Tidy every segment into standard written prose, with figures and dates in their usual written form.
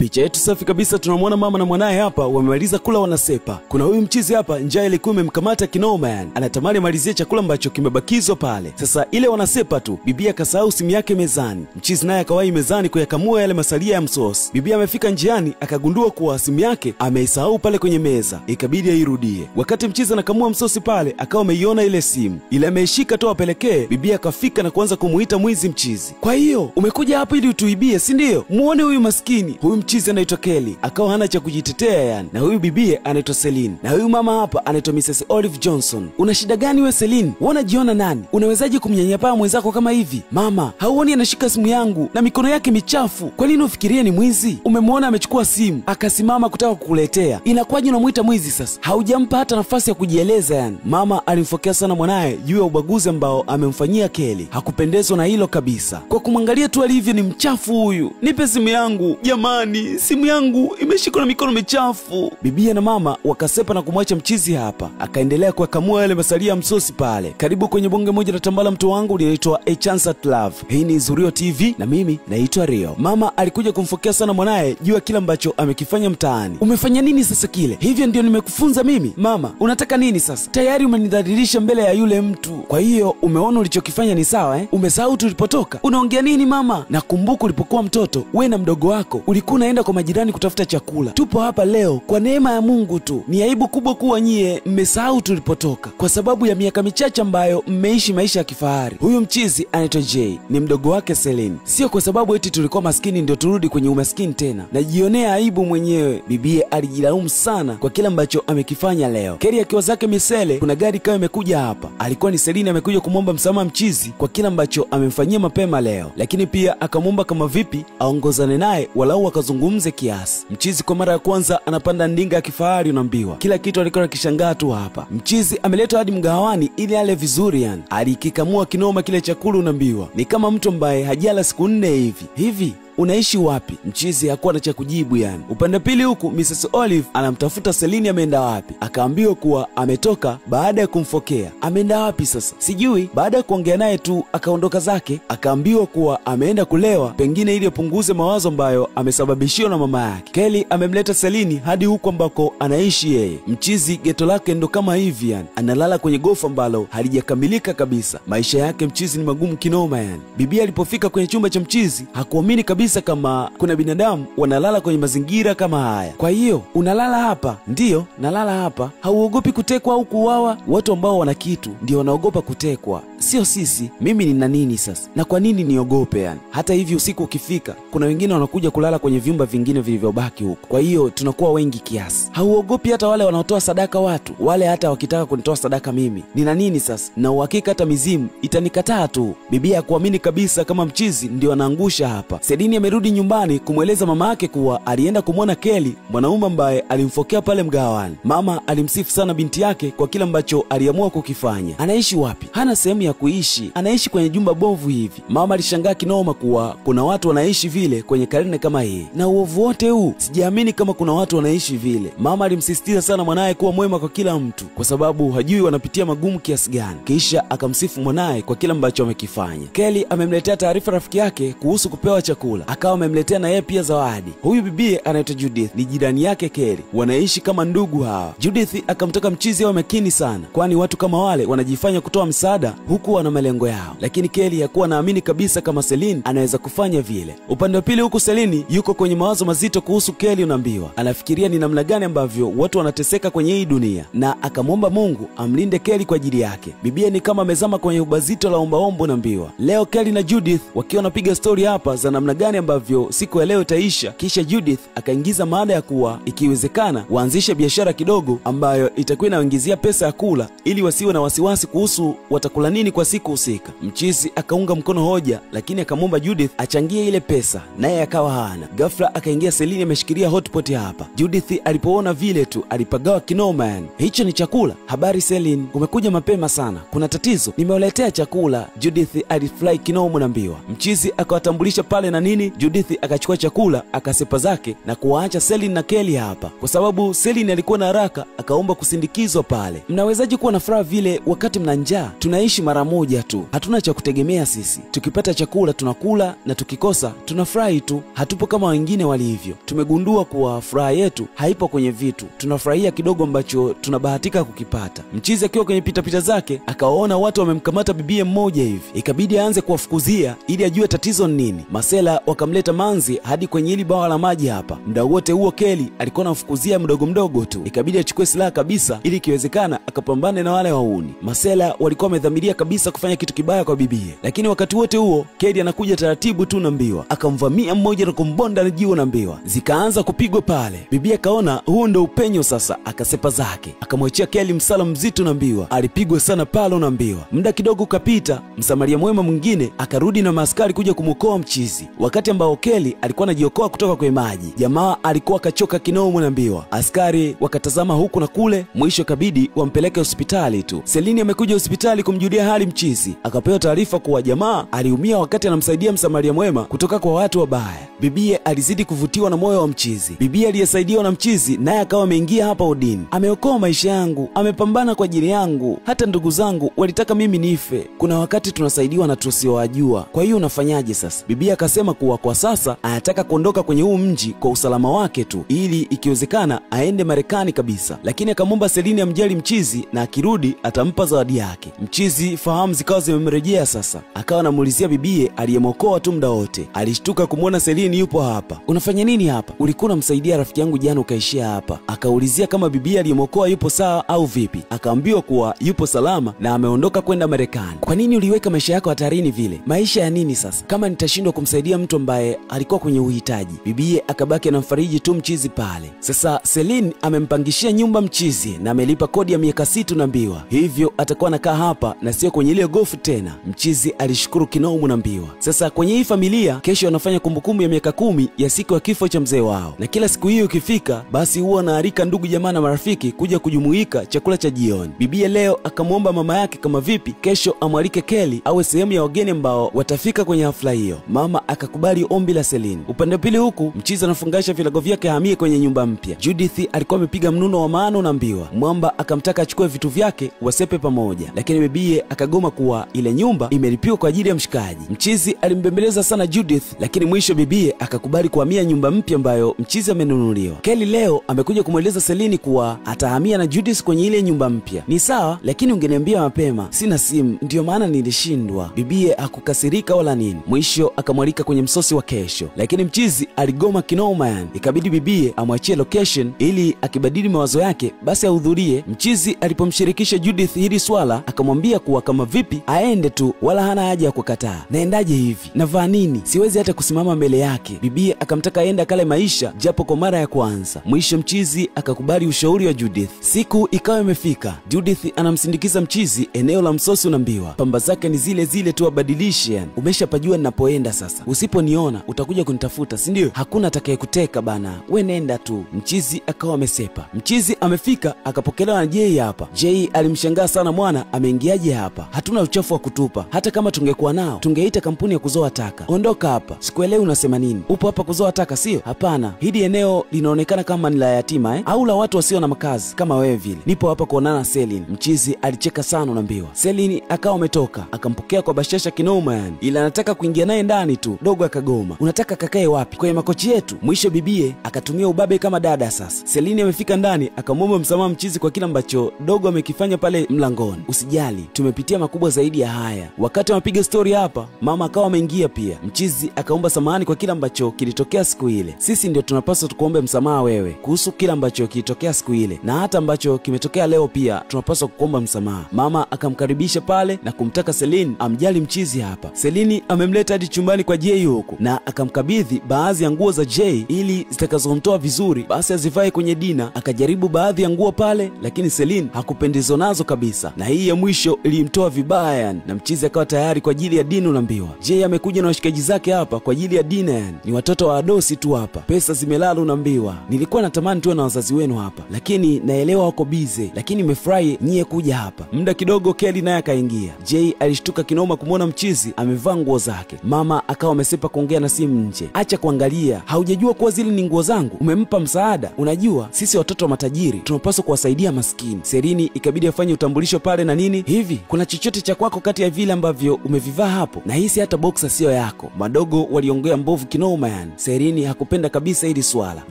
Picha yetu safi kabisa, tunamwona mama na mwanae hapa wamemaliza kula wanasepa. Kuna huyu mchizi hapa, njaa ilikuwa imemkamata kinoma yani. Anatamani amalizie chakula ambacho kimebakizwa pale. Sasa ile wanasepa tu, bibi akasahau simu yake mezani. Mchizi naye akawahi mezani kuyakamua yale masalia ya msosi. Bibi amefika njiani akagundua kuwa simu yake ameisahau pale kwenye meza, ikabidi airudie. Wakati mchizi anakamua msosi pale, akawa ameiona ile simu. Ile ameishika tu apelekee, bibi akafika na kuanza kumuita mwizi mchizi. Kwa hiyo umekuja hapa ili utuibie, si ndio? Muone huyu maskini. Huyu mchizi anaitwa Kelly, akawa hana cha kujitetea yani. Na huyu bibie anaitwa Celine. Na huyu mama hapa anaitwa Mrs. Olive Johnson. Una shida gani we Celine? Unajiona nani? Unawezaje kumnyanyapaa mwenzako kama hivi? Mama, hauoni anashika simu yangu na mikono yake michafu? Kwa nini ufikirie ni mwizi? Umemwona amechukua simu, akasimama kutaka kukuletea. Inakuwaje unamuita mwizi sasa? Haujampa hata nafasi ya kujieleza yani. Mama alimfokea sana mwanae juu ya ubaguzi ambao amemfanyia Kelly. Hakupendezwa na hilo kabisa. Kwa kumwangalia tu alivyo ni mchafu huyu. Nipe simu yangu. Jamani, simu yangu imeshikwa na mikono michafu. Bibia na mama wakasepa na kumwacha mchizi hapa. Akaendelea kuyakamua yale masalia ya msosi pale. Karibu kwenye bonge moja la tambala, mtu wangu, linaitwa A Chance at Love. Hii ni Zurio TV na mimi naitwa Rio. Mama alikuja kumfokea sana mwanae juu ya kile ambacho amekifanya mtaani. Umefanya nini sasa kile? Hivyo ndio nimekufunza mimi? Mama, unataka nini sasa? Tayari umenidhalilisha mbele ya yule mtu. Kwa hiyo umeona ulichokifanya ni sawa eh? Umesahau tulipotoka? Unaongea nini mama? Nakumbuka ulipokuwa mtoto, we na mdogo wako ulikuwa unaenda kwa majirani kutafuta chakula. Tupo hapa leo kwa neema ya Mungu tu. Ni aibu kubwa kuwa nyie mmesahau tulipotoka kwa sababu ya miaka michache ambayo mmeishi maisha ya kifahari. Huyu mchizi anaitwa Jay, ni mdogo wake Celine. Sio kwa sababu eti tulikuwa maskini ndio turudi kwenye umaskini tena. Najionea aibu mwenyewe. Bibie alijilaumu sana kwa kila ambacho amekifanya leo. Kelly akiwa zake misele, kuna gari kama imekuja hapa. Alikuwa ni Celine amekuja kumwomba msamaha mchizi kwa kila ambacho amemfanyia mapema leo. Lakini pia akamwomba kama vipi aongozane naye walau akazungumze kiasi. Mchizi kwa mara ya kwanza anapanda ndinga ya kifahari, unaambiwa. Kila kitu alikuwa akishangaa tu hapa. Mchizi ameletwa hadi mgahawani ili ale vizuri yani. Alikikamua kinoma kile chakula, unaambiwa. Ni kama mtu ambaye hajala siku 4 hivi. Hivi unaishi wapi? Mchizi hakuwa na cha kujibu yani. Upande pili huku Mrs. Olive anamtafuta Celine ameenda wapi. Akaambiwa kuwa ametoka baada ya kumfokea. Ameenda wapi sasa? Sijui. Baada ya kuongea naye tu akaondoka zake. Akaambiwa kuwa ameenda kulewa, pengine ili apunguze mawazo ambayo amesababishiwa na mama yake. Kelly amemleta Celine hadi huku ambako anaishi yeye. Mchizi geto lake ndo kama hivi yani. Analala kwenye gofa ambalo halijakamilika kabisa. Maisha yake mchizi ni magumu kinoma yani. Bibi alipofika kwenye chumba cha mchizi hakuamini kabisa kama kuna binadamu wanalala kwenye mazingira kama haya. Kwa hiyo unalala hapa? Ndiyo, nalala hapa. Hauogopi kutekwa au kuuawa? Watu ambao wana kitu ndio wanaogopa kutekwa, sio sisi. Mimi nina nini sasa? Na kwa nini niogope yani? Hata hivi usiku ukifika, kuna wengine wanakuja kulala kwenye vyumba vingine vilivyobaki huko. Kwa hiyo tunakuwa wengi kiasi. Hauogopi hata wale wanaotoa sadaka watu? Wale hata wakitaka kunitoa sadaka mimi, nina nini sasa? Na uhakika hata mizimu itanikataa tu. Bibi hakuamini kabisa kama mchizi ndio anaangusha hapa. Celine amerudi nyumbani kumweleza mama yake kuwa alienda kumwona Kelly, mwanaume ambaye alimfokea pale mgahawani. Mama alimsifu sana binti yake kwa kila ambacho aliamua kukifanya. Anaishi wapi? Hana sehemu ya kuishi, anaishi kwenye jumba bovu hivi. Mama alishangaa kinoma kuwa kuna watu wanaishi vile kwenye karne kama hii. Na uovu wote huu, sijaamini kama kuna watu wanaishi vile. Mama alimsisitiza sana mwanae kuwa mwema kwa kila mtu kwa sababu hajui wanapitia magumu kiasi gani. Kisha akamsifu mwanae kwa kila ambacho amekifanya. Kelly amemletea taarifa rafiki yake kuhusu kupewa chakula. Akawa amemletea na yeye pia zawadi. Huyu bibie anaitwa Judith, ni jirani yake Kelly. Wanaishi kama ndugu hawa. Judith akamtoka mchizi awe makini sana, kwani watu kama wale wanajifanya kutoa msaada huku wana malengo yao. Lakini Kelly hakuwa naamini kabisa kama Celine anaweza kufanya vile. Upande wa pili huku Celine yuko kwenye mawazo mazito kuhusu Kelly, unaambiwa. Anafikiria ni namna gani ambavyo watu wanateseka kwenye hii dunia, na akamwomba Mungu amlinde Kelly kwa ajili yake. Bibie ni kama amezama kwenye ubazito la ombaombo, unaambiwa. Leo Kelly na Judith wakiwa wanapiga story hapa za namna gani ambavyo siku ya leo itaisha. Kisha Judith akaingiza mada ya kuwa ikiwezekana waanzishe biashara kidogo ambayo itakuwa inaingizia pesa ya kula ili wasiwe na wasiwasi kuhusu watakula nini kwa siku husika. Mchizi akaunga mkono hoja, lakini akamwomba Judith achangie ile pesa, naye akawa hana. Ghafla akaingia Celine ameshikilia hotpot hapa. Judith alipoona vile tu alipagawa kinoma yani. Hicho ni chakula? Habari Celine, umekuja mapema sana. Kuna tatizo? Nimewaletea chakula. Judith alifly kinoma, naambiwa. Mchizi akawatambulisha pale na nini. Judith akachukua chakula akasepa zake na kuwaacha Celine na Kelly hapa. Kwa sababu Celine alikuwa na haraka, akaomba kusindikizwa pale. Mnawezaje kuwa na furaha vile wakati mna njaa? Tunaishi mara mara moja tu. Hatuna cha kutegemea sisi. Tukipata chakula tunakula na tukikosa tunafurahi tu. Hatupo kama wengine walivyo. Tumegundua kuwa furaha yetu haipo kwenye vitu. Tunafurahia kidogo ambacho tunabahatika kukipata. Mchizi akiwa kwenye pitapita zake akawaona watu wamemkamata bibie mmoja hivi. Ikabidi aanze kuwafukuzia ili ajue tatizo ni nini. Masela wakamleta manzi hadi kwenye hili bawa la maji hapa. Muda wote huo Kelly alikuwa anamfukuzia mdogo mdogo tu. Ikabidi achukue silaha kabisa ili ikiwezekana akapambane na wale wauni. Masela walikuwa wamedhamiria kabisa kufanya kitu kibaya kwa bibie. Lakini wakati wote huo Kelly anakuja taratibu tu na mbiwa. Akamvamia mmoja na kumbonda na jiwe na mbiwa. Zikaanza kupigwa pale. Bibie kaona huu ndo upenyo sasa, akasepa zake. Akamwachia Kelly msala mzito na mbiwa. Alipigwa sana pale na mbiwa. Muda kidogo ukapita, msamaria mwema mwingine akarudi na maaskari kuja kumuokoa mchizi. Wakati ambao Kelly alikuwa anajiokoa kutoka kwenye maji, jamaa alikuwa kachoka kinomo na mbiwa. Askari wakatazama huku na kule, mwisho kabidi wampeleke hospitali tu. Selini amekuja hospitali kumjulia hali mchizi. Akapewa taarifa kuwa jamaa aliumia wakati anamsaidia msamaria mwema kutoka kwa watu wabaya. Bibie alizidi kuvutiwa na moyo wa mchizi. Bibie aliyesaidiwa na mchizi naye akawa ameingia hapa udini. Ameokoa maisha yangu, amepambana kwa ajili yangu. Hata ndugu zangu walitaka mimi nife. Kuna wakati tunasaidiwa na tusiowajua. Kwa hiyo unafanyaje sasa? Bibie akasema kuwa kwa sasa anataka kuondoka kwenye huu mji kwa usalama wake tu, ili ikiwezekana aende Marekani kabisa. Lakini akamwomba Selini amjali mchizi na akirudi atampa zawadi yake. Mchizi fahamu zikawa zimemrejea sasa. Akawa anamuulizia bibie aliyemwokoa tu muda wote. Alishtuka kumuona Selini yupo hapa. Unafanya nini hapa? Ulikuwa unamsaidia rafiki yangu jana ukaishia hapa. Akaulizia kama bibie aliyemwokoa yupo sawa au vipi. Akaambiwa kuwa yupo salama na ameondoka kwenda Marekani. Kwa nini uliweka maisha yako hatarini vile? Maisha ya nini sasa kama nitashindwa kumsaidia mtu ambaye alikuwa kwenye uhitaji? Bibie akabaki anamfariji tu mchizi pale. Sasa Celine amempangishia nyumba mchizi na amelipa kodi ya miaka 6 na mbiwa. Hivyo atakuwa anakaa hapa na sio kwenye ile gofu tena. Mchizi alishukuru kinomu na mbiwa. Sasa kwenye hii familia kesho wanafanya kumbukumbu ya miaka 10 ya siku ya kifo cha mzee wao. Na kila siku hiyo ikifika basi huwa anaalika ndugu jamaa na marafiki kuja kujumuika chakula cha jioni. Bibie leo akamwomba mama yake kama vipi kesho amwalike Kelly awe sehemu ya wageni ambao watafika kwenye hafla hiyo. Mama akakubali ombi la Celine. Upande pili huku mchizi anafungasha vilago vyake ahamie kwenye nyumba mpya. Judith alikuwa amepiga mnuno wa maana na mbiwa. Mwamba akamtaka achukue vitu vyake wasepe pamoja, lakini bibie akagoma kuwa ile nyumba imelipiwa kwa ajili ya mshikaji. Mchizi alimbembeleza sana Judith, lakini mwisho bibie akakubali kuhamia nyumba mpya ambayo mchizi amenunuliwa. Kelly leo amekuja kumweleza Celine kuwa atahamia na Judith kwenye ile nyumba mpya. Ni sawa, lakini ungeniambia mapema. Sina simu, ndio maana nilishindwa. Bibie hakukasirika wala nini. Mwisho akamwalika kwenye msosi wa kesho, lakini mchizi aligoma kinoma yani. Ikabidi bibie amwachie location ili akibadili mawazo yake basi ahudhurie. Mchizi alipomshirikisha Judith hili swala akamwambia kuwa kama vipi aende tu, wala hana haja ya kukataa. Naendaje hivi? Navaa nini? Siwezi hata kusimama mbele yake. Bibie akamtaka aende kale maisha japo kwa mara ya kwanza. Mwisho mchizi akakubali ushauri wa Judith. Siku ikawa imefika. Judith anamsindikiza mchizi eneo la msosi unambiwa. Pamba zake ni zile zile tu abadilishe yani. Umeshapajua ninapoenda sasa. Usiponiona utakuja kunitafuta, si ndio? Hakuna atakayekuteka bana. We nenda tu. Mchizi akawa amesepa. Mchizi amefika akapokelewa na Jay hapa. Jay alimshangaa sana, mwana ameingiaje hapa? Hatuna uchafu wa kutupa. Hata kama tungekuwa nao tungeita kampuni ya kuzoa taka. Ondoka hapa. Sikuelewi unasema nini? Upo hapa kuzoa taka sio? Hapana. Hili eneo linaonekana kama ni la yatima au la watu wasio na makazi kama wewe vile. Nipo hapa kuonana Celine. Mchizi alicheka sana unaambiwa. Celine akawa ametoka, akampokea kwa bashasha kinoma yani. Ila anataka kuingia naye ndani tu. Dogo akagoma. Unataka kakae wapi? Kwenye makochi yetu. Mwisho bibie akatumia ubabe kama dada sasa. Celine amefika ndani akamwomba msamaha mchizi kwa kila ambacho dogo amekifanya pale mlangoni. Usijali, tumepitia makubwa zaidi ya haya. Wakati wamepiga story hapa, mama akawa ameingia pia. Mchizi akaomba samahani kwa kila ambacho kilitokea siku ile. Sisi ndio tunapaswa tukuombe msamaha wewe kuhusu kila ambacho kilitokea siku ile, na hata ambacho kimetokea leo pia tunapaswa kukuomba msamaha. Mama akamkaribisha pale na kumtaka Celine amjali mchizi hapa. Celine amemleta hadi chumbani kwa Jay huko na akamkabidhi baadhi ya nguo za Jay ili zitakazomtoa vizuri basi azivae kwenye dina. Akajaribu baadhi ya nguo pale, lakini Celine hakupendezwa nazo kabisa, na hii ya mwisho ilimtoa vibaya yani, na mchizi akawa tayari kwa ajili ya dina unaambiwa. Jay amekuja na washikaji zake hapa kwa ajili ya dina yani. Ni watoto wa adosi tu hapa. Pesa zimelala unaambiwa. Nilikuwa natamani tuwe na wazazi wenu hapa, lakini naelewa wako bize, lakini nimefurahi nyie kuja hapa. Muda kidogo Kelly naye akaingia. Jay alishtuka kinoma kumuona mchizi amevaa nguo zake. Mama akawa amesepa kuongea na simu nje. Acha kuangalia, haujajua kuwa zile ni nguo zangu? Umempa msaada? Unajua sisi watoto wa matajiri tunapaswa kuwasaidia maskini. Serini ikabidi afanye utambulisho pale na nini hivi. Kuna Kuna chochote cha kwako kati ya vile ambavyo umevivaa hapo? Na hisi hata boxer sio yako. Madogo waliongea mbovu kinoma yani. Selini hakupenda kabisa hili swala.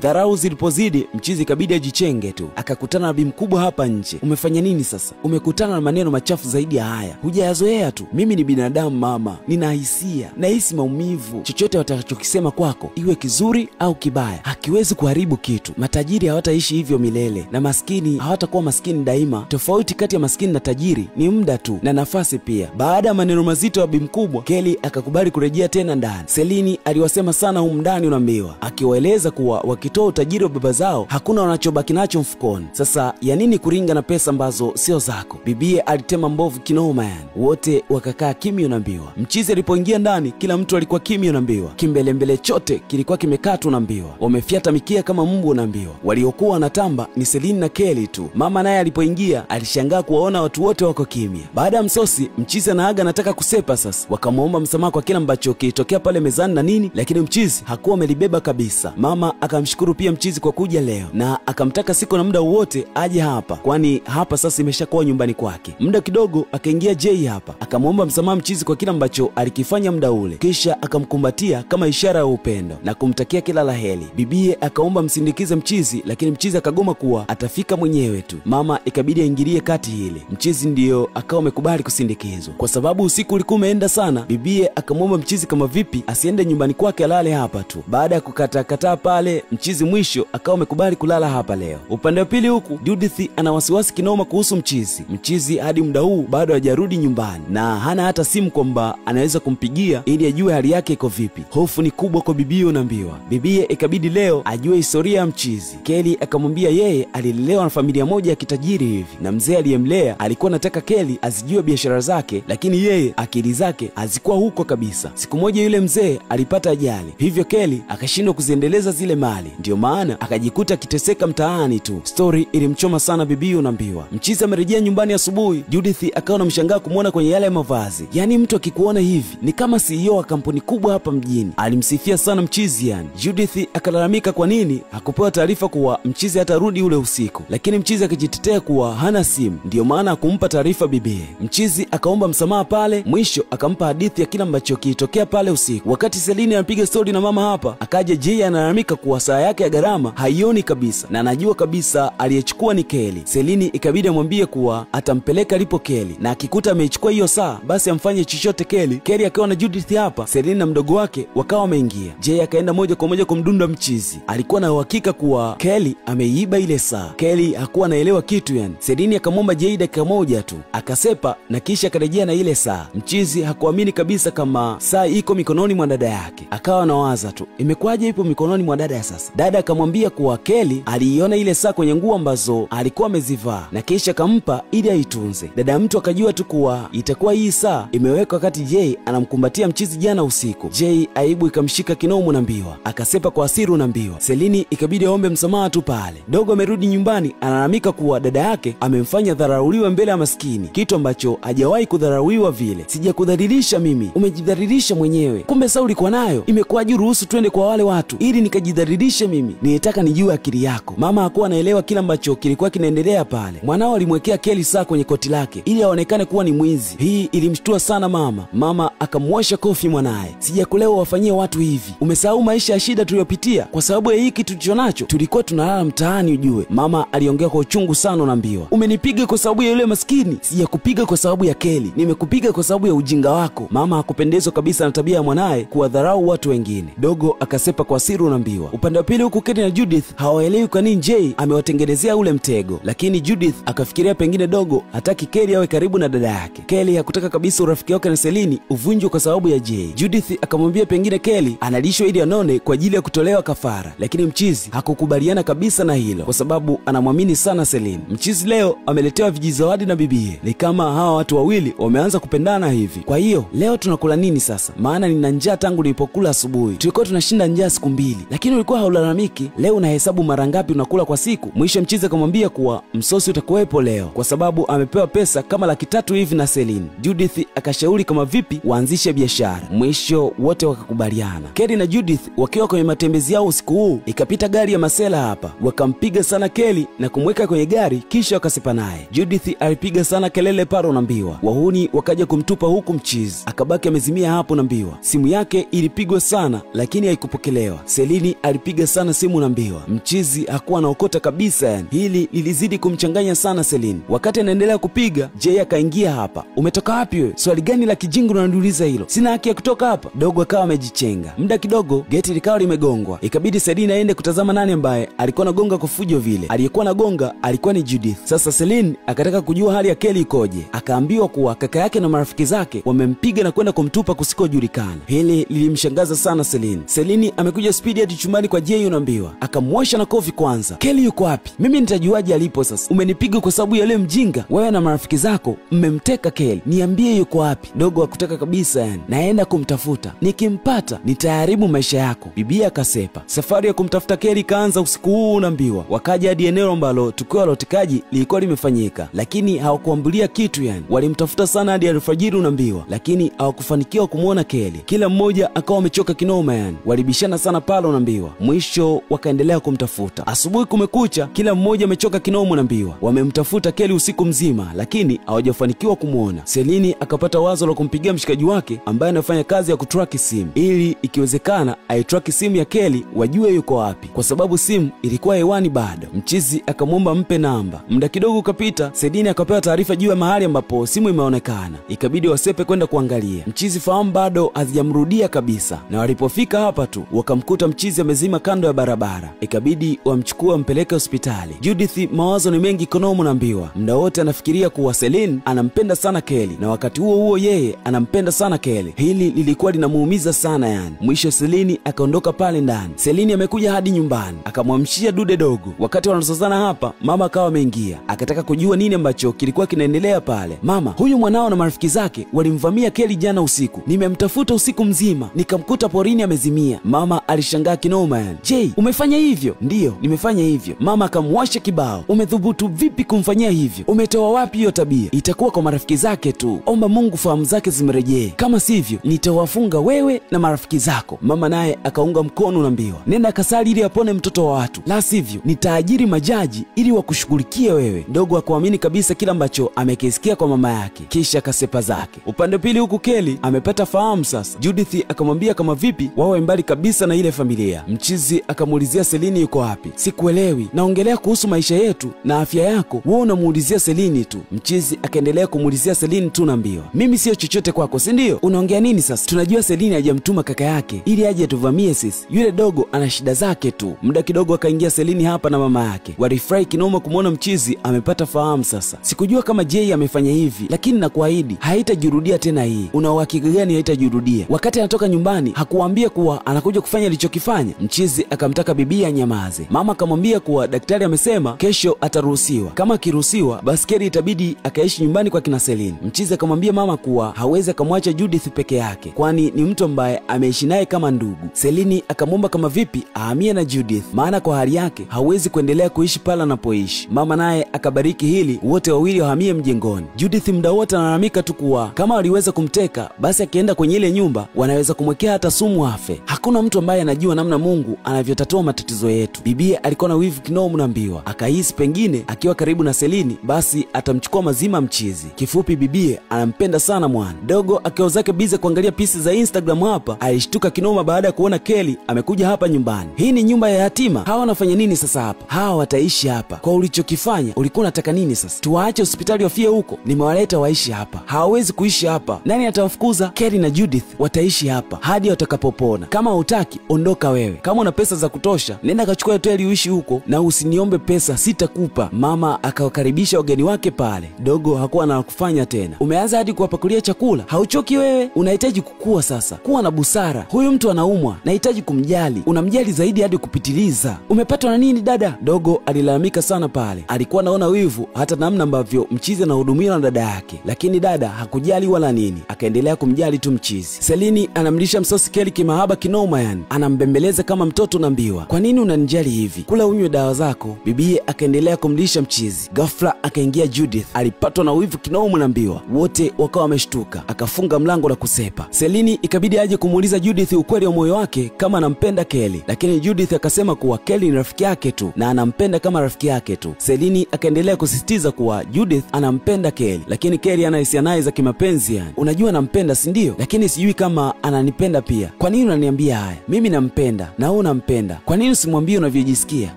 Dharau zilipozidi, mchizi kabidi ajichenge tu. Akakutana na bi mkubwa hapa nje. Umefanya nini sasa? Umekutana na maneno machafu zaidi ya haya. Hujayazoea tu. Mimi ni binadamu mama, nina hisia, nahisi maumivu. Chochote watakachokisema kwako, iwe kizuri au kibaya, hakiwezi kuharibu kitu. Matajiri hawataishi hivyo milele na maskini hawatakuwa maskini daima. Tofauti kati ya maskini na tajiri ni muda tu na nafasi pia. Baada ya maneno mazito ya bi mkubwa, Kelly akakubali kurejea tena ndani. Selini aliwasema sana humu ndani unaambiwa, akiwaeleza kuwa wakitoa utajiri wa baba zao hakuna wanachobaki nacho mfukoni. Sasa ya nini kuringa na pesa ambazo sio zako? Bibie alitema mbovu kinoma yani. Wote wakakaa kimya unaambiwa. Mchizi alipoingia ndani kila mtu alikuwa kimya unaambiwa. Kimbelembele chote kilikuwa kimekaa tu unaambiwa. Wamefiata mikia kama mbu unaambiwa. Waliokuwa wanatamba ni Selini na Kelly tu. Mama naye alipoingia alishangaa kuwaona watu wote wako kimya. Baada ya msosi, mchizi anaaga anataka kusepa sasa. Wakamuomba msamaha kwa kila ambacho kilitokea pale mezani na nini, lakini mchizi hakuwa amelibeba kabisa. Mama akamshukuru pia mchizi kwa kuja leo na akamtaka siku na muda wote aje hapa, kwani hapa sasa imeshakuwa nyumbani kwake. Muda kidogo akaingia Jay hapa, akamuomba msamaha mchizi kwa kila ambacho alikifanya muda ule, kisha akamkumbatia kama ishara ya upendo na kumtakia kila la heri. Bibie akaomba msindikize mchizi, lakini mchizi akagoma kuwa atafika mwenyewe tu. Mama ikabidi aingilie kati hili. Mchizi ndiyo akawa amekubali kusindikizwa. Kwa sababu usiku ulikuwa umeenda sana, bibie akamwomba mchizi kama vipi asiende nyumbani kwake alale hapa tu. Baada ya kukataa pale, mchizi mwisho akawa amekubali kulala hapa leo. Upande wa pili huku Judith ana wasiwasi kinoma kuhusu mchizi. Mchizi hadi muda huu bado hajarudi nyumbani na hana hata simu kwamba anaweza kumpigia ili ajue hali yake iko vipi. Hofu ni kubwa kwa bibie unaambiwa. Bibie ikabidi leo ajue historia ya mchizi. Kelly akamwambia yeye alilelewa na familia moja ya kitajiri hivi, na mzee aliyemlea alikuwa anataka Kelly azijue biashara zake, lakini yeye akili zake hazikuwa huko kabisa. Siku moja yule mzee alipata ajali, hivyo Kelly akashindwa kuziendeleza zile mali, ndio maana akajikuta akiteseka mtaani tu. Story ilimchoma sana bibi unaambiwa. Mchizi amerejea nyumbani asubuhi, Judith akawa anamshangaa kumuona kwenye yale mavazi. Yaani mtu akikuona hivi ni kama CEO wa kampuni kubwa hapa mjini. Alimsifia sana mchizi yani. Judith akalalamika kwa nini hakupewa taarifa kuwa mchizi hatarudi ule usiku, lakini mchizi akijitetea kuwa hana simu, ndio maana hakumpa taarifa bibie. Mchizi akaomba msamaha pale, mwisho akampa hadithi ya kila ambacho kilitokea pale usiku. Wakati Selini anapiga story na mama hapa, akaja Jay analalamika kuwa saa yake ya gharama haioni kabisa na anajua kabisa aliyechukua ni Kelly. Selini ikabidi amwambie kuwa atampeleka alipo Kelly, na akikuta ameichukua hiyo saa basi amfanye chochote Kelly. Kelly akiwa na Judith hapa, Selini na mdogo wake wakawa wameingia. Jay akaenda moja kwa moja kumdunda mchizi. Alikuwa na uhakika kuwa Kelly ameiba ile saa. Kelly hakuwa anaelewa kitu yani. Selini akamwomba Jay dakika moja tu, akasepa na kisha akarejea na ile saa. Mchizi hakuamini kabisa kama saa iko mikononi mwa dada yake. Akawa anawaza tu, imekuwaje ipo mikononi mwa dada ya sasa? Dada akamwambia kuwa Kelly aliiona ile saa kwenye nguo ambazo alikuwa amezivaa na kisha akampa ili aitunze. Dada mtu akajua tu kuwa itakuwa hii saa imewekwa wakati Jay anamkumbatia mchizi jana usiku. Jay aibu ikamshika kinomo unaambiwa, akasepa kwa hasira unaambiwa. Selini ikabidi aombe msamaha tu pale. Dogo amerudi nyumbani analalamika kuwa dada yake amemfanya dharauliwe mbele ya maskini, kitu ambacho hajawahi kudharauliwa vile. Sijakudhalilisha mimi, umejidhalilisha mwenyewe. Kumbe saa ulikuwa nayo, imekuwaje ruhusu twende kwa wale watu ili nikajidhalilishe mimi? Nilitaka nijue akili yako. Mama hakuwa anaelewa kila ambacho kilikuwa kinaendelea pale. Mwanao alimwekea Kelly saa kwenye koti lake ili aonekane kuwa ni mwizi. Hii ilimshtua sana mama. Mama akamwosha kofi mwanae. Sijakulewa wafanyie watu hivi. Umesahau maisha ya shida tuliyopitia kwa sababu ya hiki tulichonacho. Tulikuwa tunalala mtaani ujue. Mama aliongea kwa uchungu sana unaambiwa. Umenipiga kwa sababu ya yule maskini. Sijakupiga kwa sababu ya Kelly. Nimekupiga kwa sababu ya ujinga wako. Mama hakupendezwa kabisa na tabia ya mwanae kuwadharau watu wengine. Dogo akasepa kwa siri unaambiwa. Upande wa pili huku Kelly na Judith hawaelewi kwa nini Jay amewatengenezea ule mtego, lakini Judith akafikiria pengine dogo hataki Kelly awe karibu na dada yake. Kelly hakutaka kabisa urafiki wake na Selini uvunjwe kwa sababu ya Jay. Judith akamwambia pengine Kelly analishwa ili anone kwa ajili ya kutolewa kafara, lakini mchizi hakukubaliana kabisa na hilo kwa sababu anamwamini sana Selini. Mchizi leo ameletewa vijizawadi na bibie. Ni kama hawa watu wawili wameanza kupendana hivi. Kwa hiyo leo tunakula nini sasa? Maana nina njaa tangu nilipokula asubuhi. Tulikuwa tunashinda njaa siku mbili, lakini ulikuwa haulalamiki. Leo unahesabu mara ngapi unakula kwa siku? Mwisho mchizi akamwambia kuwa msosi utakuwepo leo kwa sababu amepewa pesa kama 300,000 hivi na Selini. Judith akashauri kama vipi waanzishe biashara. Mwisho wote wakakubaliana. Kelly na Judith wakiwa kwenye matembezi yao usiku huu, ikapita gari ya masela hapa. Wakampiga sana Kelly na kumweka kwenye gari kisha wakasepa naye. Judith alipiga sana kelele pale pale unaambiwa. Wahuni wakaja kumtupa huku mchizi akabaki amezimia hapo unaambiwa. Simu yake ilipigwa sana lakini haikupokelewa. Selini alipiga sana simu unaambiwa. Mchizi hakuwa anaokota kabisa yani. Hili lilizidi kumchanganya sana Selini. Wakati anaendelea kupiga, Jay akaingia hapa. Umetoka wapi wewe? Swali gani la kijinga unaniuliza hilo? Sina haki ya kutoka hapa. Dogo akawa amejichenga. Muda kidogo geti likawa limegongwa. Ikabidi Selini aende kutazama nani ambaye alikuwa anagonga kwa fujo vile. Aliyekuwa anagonga alikuwa ni Judith. Sasa Selini akataka kujua hali ya Kelly ikoje. Akaambiwa kuwa kaka yake na marafiki zake wamempiga na kwenda kumtupa kusikojulikana. Hili lilimshangaza sana Selini. Selini amekuja speed hadi chumbani kwa Jay unaambiwa. Akamwosha na kofi kwanza. Kelly yuko wapi? Mimi nitajuaje alipo sasa? Umenipiga kwa sababu ya yule mjinga. Wewe na marafiki zako mmemteka Kelly. Niambie yuko wapi? Dogo hakutaka kabisa yani. Naenda kumtafuta. Nikimpata nitaharibu maisha yako. Bibi akasepa. Safari ya kumtafuta Kelly kaanza usiku huu unaambiwa. Wakaja hadi eneo ambalo tukio la utekaji lilikuwa limefanyika, lakini hawakuambulia kitu yani. Walimtafuta sana hadi alfajiri unaambiwa, lakini hawakufanikiwa kumuona Kelly. Kila mmoja akawa amechoka kinoma yani. Walibishana sana pale unaambiwa. Mwisho wakaendelea kumtafuta. Asubuhi kumekucha, kila mmoja amechoka kinoma unaambiwa. Wamemtafuta Kelly usiku mzima lakini hawajafanikiwa kumuona. Selini akapata wazo la kumpigia mshikaji wake ambaye anafanya kazi ya kutrack simu, ili ikiwezekana aitrack simu ya Kelly wajue yuko wapi, kwa sababu simu ilikuwa hewani bado. Mchizi akamwomba mpe namba. Muda kidogo ukapita, Selini akapewa taarifa juu ya mahali ambapo simu imeonekana. Ikabidi wasepe kwenda kuangalia. Mchizi fahamu bado hazijamrudia kabisa, na walipofika hapa tu wakamkuta mchizi amezima kando ya barabara. Ikabidi wamchukue wampeleke hospitali. Judith mawazo ni mengi konomo naambiwa. Muda wote anafikiria kuwa Selini anampenda sana Kelly, na wakati huo huo yeye anampenda sana Kelly. Hili lilikuwa linamuumiza sana yani. Mwisho Selini akaondoka pale ndani. Selini amekuja hadi nyumbani akamwamshia dude dogo. Wakati wanasozana hapa, mama akawa ameingia. Akataka kujua nini ambacho kilikuwa kinaendelea pale. Mama, huyu mwanao na marafiki zake walimvamia Kelly jana usiku. Nimemtafuta usiku mzima, nikamkuta porini amezimia. Mama alishangaa kinoma yani. Jay, umefanya hivyo? Ndiyo, nimefanya hivyo. Mama akamwasha kibao. Umethubutu vipi kumfanyia hivyo? Umetoa wapi hiyo tabia? Itakuwa kwa marafiki zake tu. Omba Mungu fahamu zake zimrejee. Kama sivyo, nitawafunga wewe na marafiki zako. Mama naye akaunga mkono unaambiwa. Nenda kasali ili apone mtoto wa watu. La sivyo, nitaajiri majaji ili wakushughulikie wewe. Dogo hakuamini kabisa kila ambacho amekisikia kwa mama yake. Kisha kasepa zake. Upande pili huku Kelly amepata fahamu sasa. Judith akamwambia kama vipi wawe mbali kabisa na ile familia. Mchizi akamuulizia Selini yuko wapi. Sikuelewi. Naongelea kuhusu maisha yetu na afya yako. Wewe unamuulizia Selini tu. Mchizi akaendelea kumuulizia Selini tu naambiwa. Mimi sio chochote kwako, si ndio? Unaongea nini sasa? Tunajua Selini hajamtuma kaka yake ili aje atuvamie sisi. Yule dogo ana shida zake tu. Muda kidogo akaingia Selini hapa na mama yake. Walifurahi kinoma kumuona mchizi amepata fahamu sasa. Sikujua kama Jay amefanya hivi, lakini nakuahidi haitajirudia tena hii. Una uhakika gani haitajirudia? Wakati anatoka nyumbani hakuambia kuwa anakuja kufanya alichokifanya. Mchizi akamtaka bibi anyamaze. Mama akamwambia kuwa daktari amesema kesho ataruhusiwa. Kama akiruhusiwa basi Kelly itabidi akaishi nyumbani kwa kina Selini. Mchizi akamwambia mama kuwa hawezi akamwacha Judith peke yake, kwani ni mtu ambaye ameishi naye kama ndugu. Selini akamwomba kama vipi ahamie na Judith, maana kwa hali yake hawezi kuendelea kuishi pale anapoishi. Mama naye akabariki hili, wote wawili wahamie mjengoni. Judith muda wote analalamika tu kuwa kama waliweza kumteka basi akienda kwenye ile nyumba wanaweza kumwekea hata sumu afe. Hakuna mtu ambaye anajua namna Mungu anavyotatua matatizo yetu. Bibie alikuwa na wivu kinoma unaambiwa. Akahisi pengine akiwa karibu na Selini basi atamchukua mazima mchizi. Kifupi bibie anampenda sana mwana. Dogo akiwa zake bize kuangalia pisi za Instagram hapa, alishtuka kinoma baada ya kuona Kelly amekuja hapa nyumbani. Hii ni nyumba ya yatima. Hawa wanafanya nini sasa hapa? Hawa wataishi hapa. Kwa ulichokifanya ulikuwa unataka nini sasa? Tuwaache hospitali wafie huko? Nimewaleta waishi hapa. Hawawezi kuishi hapa. Nani atawafukuza? Kelly na Judith wataishi hapa hadi watakapopona. Kama hutaki ondoka wewe. Kama una pesa za kutosha nenda kachukua hoteli uishi huko na usiniombe pesa, sitakupa. Mama akawakaribisha wageni wake pale. Dogo hakuwa na kufanya tena. Umeanza hadi kuwapakulia chakula. Hauchoki wewe? Unahitaji kukua sasa. Kuwa na busara. Huyu mtu anaumwa, nahitaji kumjali. Unamjali zaidi hadi kupitiliza. Umepatwa na nini dada? Dogo alilalamika sana pale. Alikuwa anaona wivu hata namna ambavyo mchizi anahudumiwa na dada yake, lakini dada hakujali wala nini. Akaendelea kumjali tu mchizi. Selini anamlisha msosi Kelly kimahaba kinoma yani. Anambembeleza kama mtoto naambiwa. Kwa nini unanijali hivi? Kula unywe dawa zako. Bibie akaendelea kumlisha mchizi. Ghafla akaingia Judith. Alipatwa na wivu kinoma naambiwa. Wote wakawa wameshtuka. Akafunga mlango na kusepa. Selini ikabidi aje kumuuliza Judith ukweli wa moyo wake kama anampenda Kelly. Lakini Judith akasema kuwa Kelly ni rafiki yake tu na anampenda kama rafiki yake tu. Selini akaendelea kusisitiza kuwa Judith anampenda Kelly, lakini Kelly ana hisia naye za kimapenzi yani. Unajua nampenda si ndio? Lakini sijui kama ananipenda pia. Kwa nini unaniambia haya? Mimi nampenda na wewe unampenda. Kwa nini usimwambie unavyojisikia?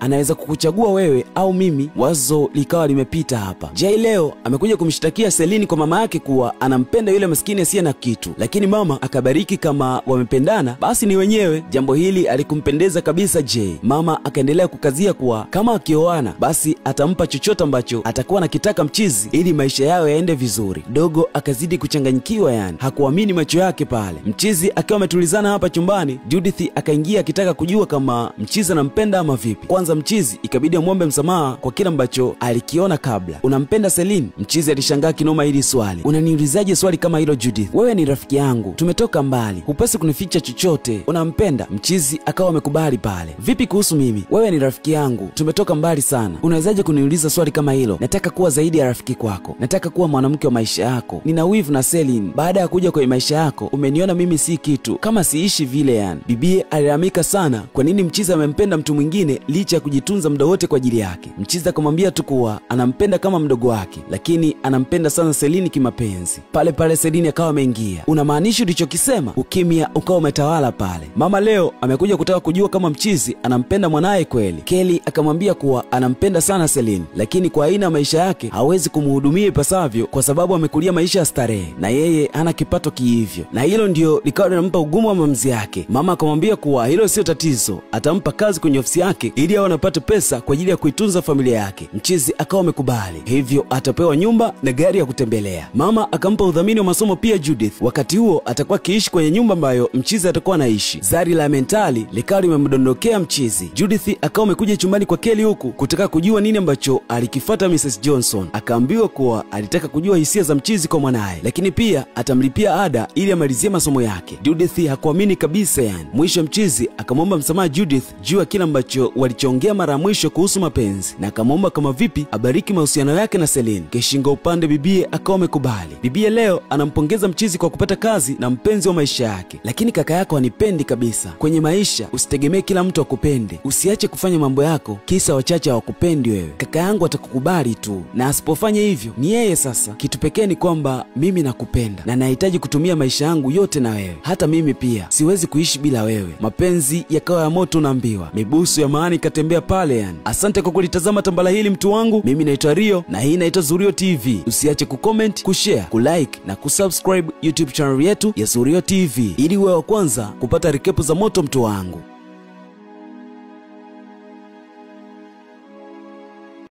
Anaweza kukuchagua wewe au mimi. Wazo likawa limepita hapa. Jay leo amekuja kumshtakia Celine kwa mama yake kuwa anampenda yule maskini asiye na kitu, lakini mama akabariki kama wamependana basi ni wenyewe. Jambo hili alikumpendeza kabisa Jay. Mama akaendelea kukazia kuwa kama akioana basi atampa chochote ambacho atakuwa anakitaka mchizi ili maisha yao yaende vizuri. Dogo akazidi kuchanganyikiwa yani, hakuamini macho yake pale. Mchizi akiwa ametulizana hapa chumbani, Judith akaingia akitaka kujua kama mchizi anampenda ama vipi. Kwanza mchizi ikabidi amwombe msamaha kwa kila ambacho alikiona kabla. Unampenda Celine? Mchizi alishangaa kinoma hili swali. Unaniulizaje swali kama hilo Judith? Wewe ni rafiki yangu, tumetoka mbali, hupasi kunificha chochote. Unampenda? Mchizi akawa amekubali pale. Vipi kuhusu mimi? Wewe ni rafiki yangu, tumetoka mbali sana, unawezaje kuniuliza swali kama hilo? Nataka kuwa zaidi ya rafiki kwako, nataka kuwa mwanamke wa maisha yako. Nina wivu na Celine, baada ya kuja kwenye maisha yako umeniona mimi si kitu, kama siishi vile yani. Bibie alilalamika sana kwa nini mchizi amempenda mtu mwingine licha ya kujitunza muda wote kwa ajili yake. Mchizi akamwambia tu kuwa anampenda kama mdogo wake, lakini anampenda sana Celine kimapenzi. Pale pale Celine akawa ameingia. Unamaanisha ulichokisema? Ukimya ukawa umetawala pale. Mama leo amekuja kutaka kujua kama mchizi anampenda mwanaye kweli. Kelly akamwambia kuwa anampenda sana Celine, lakini kwa aina ya maisha yake hawezi kumhudumia ipasavyo kwa sababu amekulia maisha ya starehe na yeye hana kipato kihivyo, na hilo ndio likawa linampa ugumu wa maamuzi yake. Mama akamwambia kuwa hilo sio tatizo, atampa kazi kwenye ofisi yake ili awe anapata pesa kwa ajili ya kuitunza familia yake. Mchizi akawa amekubali, hivyo atapewa nyumba na gari ya kutembelea. Mama akampa udhamini wa masomo pia Judith. Wakati huo atakuwa akiishi kwenye nyumba ambayo mchizi atakuwa anaishi. Zari la mentali likawa limemdondokea mchizi. Judith akawa amekuja chumbani kwa Kelly huku kutaka kujua nini ambacho alikifuata Mrs. Johnson. Akaambiwa kuwa alitaka kujua hisia za mchizi kwa mwanae, lakini pia atamlipia ada ili amalizie masomo yake. Judith hakuamini kabisa yani. Mwisho mchizi akamwomba msamaha Judith juu ya kile ambacho walichoongea mara mwisho kuhusu mapenzi, na akamwomba kama vipi abariki mahusiano yake na Celine. Kishingo upande bibie akawa amekubali. Bibie leo anampongeza mchizi kwa kupata kazi na mpenzi wa maisha yake. Lakini kaka yako anipendi kabisa. Kwenye maisha usitegemee kila mtu akupende. Usiache kufanya mambo yako kisa wachache hawakupendi wewe. Kaka yangu atakukubali tu, na asipofanya hivyo ni yeye sasa. Kitu pekee ni kwamba mimi nakupenda na nahitaji kutumia maisha yangu yote na wewe. Hata mimi pia siwezi kuishi bila wewe. Mapenzi yakawa ya moto naambiwa. Mibusu ya maana ikatembea pale yani. Asante kwa kulitazama tambala hili mtu wangu. Mimi naitwa Rio na hii inaitwa Zurio TV. Usiache kucomment, kushare, kulike na kusubscribe YouTube channel yetu ya Zurio TV ili uwe wa kwanza kupata recap za moto mtu wangu.